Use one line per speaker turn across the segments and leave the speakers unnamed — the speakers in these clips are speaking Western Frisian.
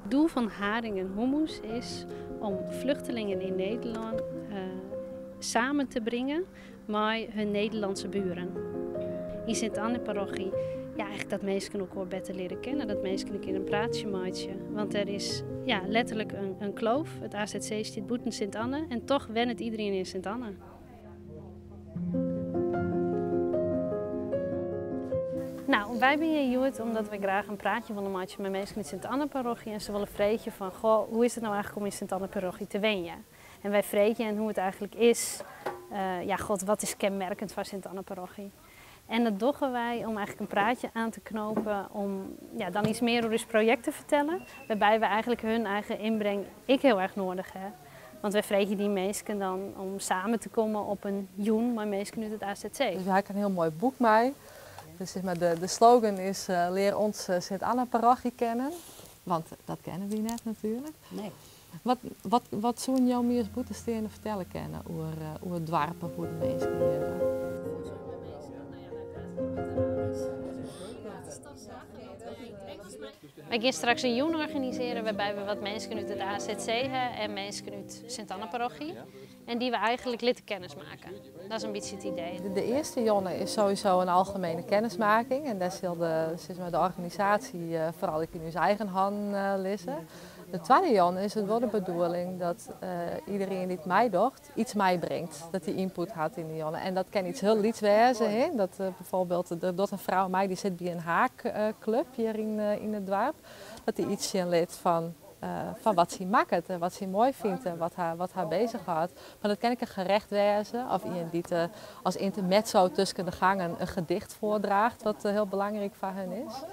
Doel fan Haring en Hummus is om vluchtelingen yn Nederlân samen te bringen mei hun Nederlandse buren. Yn Sint Anne-parochie, ja, eigenlijk dat minsken elkoar better leare kennen, dat minsken in kear in praatsje meitsje. Want der is, ja, letterlik in kloof. It AZC stiet bûten Sint Anne en toch wennet iderien yn Sint Anne. Nou, wy binne hjir hjoed omdat we graach in praatsje wolle meitsje mei minsken út Sint Anne-parochie en se wolle freegje fan, goh, hoe is it no eigenlijk om yn Sint Anne-parochie te wenjen? En wy freegje en hoe it eigenlijk is, ja, god, wat is kenmerkend foar Sint Anne-parochie? En dat dogge wy om eigenlijk in praatsje oan te knopen om, ja, dan iets mear oer ús projekt te fertellen, wêrby we eigenlijk hun eigen ynbring ek hiel erch nedich ha. Want wy freegje dy minsken dan om samen te kommen op in jûn mei minsken út it AZC.
Dus wy ha ek in hiel moai boek mei. Dus sis mar de slogan is lear ons Sint Anna parochie kennen. Want dat kenne wy net natuerlik.
Nee.
Wat, wat, wat soene jo my as bûtensteander fertelle kinne oer, oer it doarp of oer de minsken hjir?
Wy gean straks in jûn organisearje wêrby we wat minsken út it AZC ha en minsken út Sint Anne-parochie. En dy we eigenlijk litte kennis maken. Dat is in bytsje it idee.
De earste jûn is sowieso in algemene kennismaking en dêr sil de, sis mar, de organisaasje foaral ek yn ús eigen hannen lizze. De twadde jûn is it wol de bedoeling dat iderien dy't meidocht iets meibringt. Dat dy ynput hat yn de jûn. En dat kin iets hiel lyts wêze. Hè? Dat bijvoorbeeld, der docht in frou mei dy sit by in haakklup hjir yn it doarp. Dat dy iets sjen lit fan wat sy makket en wat sy moai fynt en wat har beuzich hâldt. Mar dat kin ek in gerecht wêze of ien dy't as intermezzo tusken de gangen in gedicht foardraacht wat hiel belangryk foar hun is.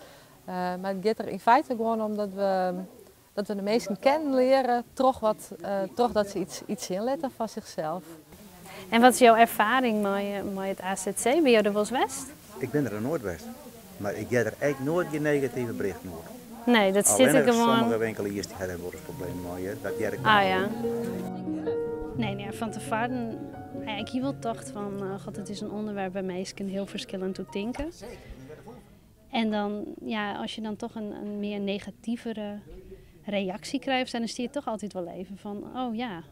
Mar it giet der yn feite gewoan om dat we de minsken kennen leare troch wat, trochdat se iets sjen litte fan sichsels.
En wat is jo erfaring mei it AZC? Binne jo der wolris west?
Ik bin der noch noait west, mar ik hear der ek noait gjin negative berichten oer.
Nee, dat stiet der
Allinnich
gewoan.
Sommige winkeliers dy ha der wolris problemen mei, hear. Dat hear ik
Ah,
wol.
ja. Nee, nee, fan tefoaren, ja, ik hie wol tocht fan, god, it is in ûnderwerp wêr minsken hiel ferskillend oer tinke. En dan, ja, as je dan toch in mear negativere reaksje krije, dan stiet toch altyd wol even fan, oh ja,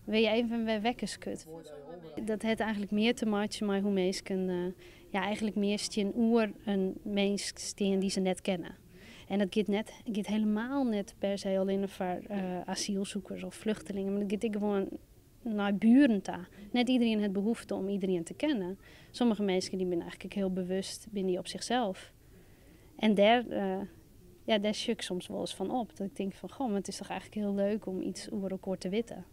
wurde je even wer wekker skud. Dat hat eigenlijk mear te meitsjen mei hoe minsken, ja, eigenlijk mear tsjinoer in minsk stean dy't se net kenne. En dat giet net, giet hielendal net per se allinnich foar asylsoekers of flechtlingen, mar dat giet ek gewoan nei buren ta. Net iderien hat behoefte om iderien te kennen. Sommige minsken dy binne eigenlijk hiel bewust, binne dy op sichsels. En dêr, ja, dêr sjoch ik soms wolris fan op. Dat ik tink fan, goh, mar it is toch eigenlijk hiel leuk om iets oer elkoar te witten.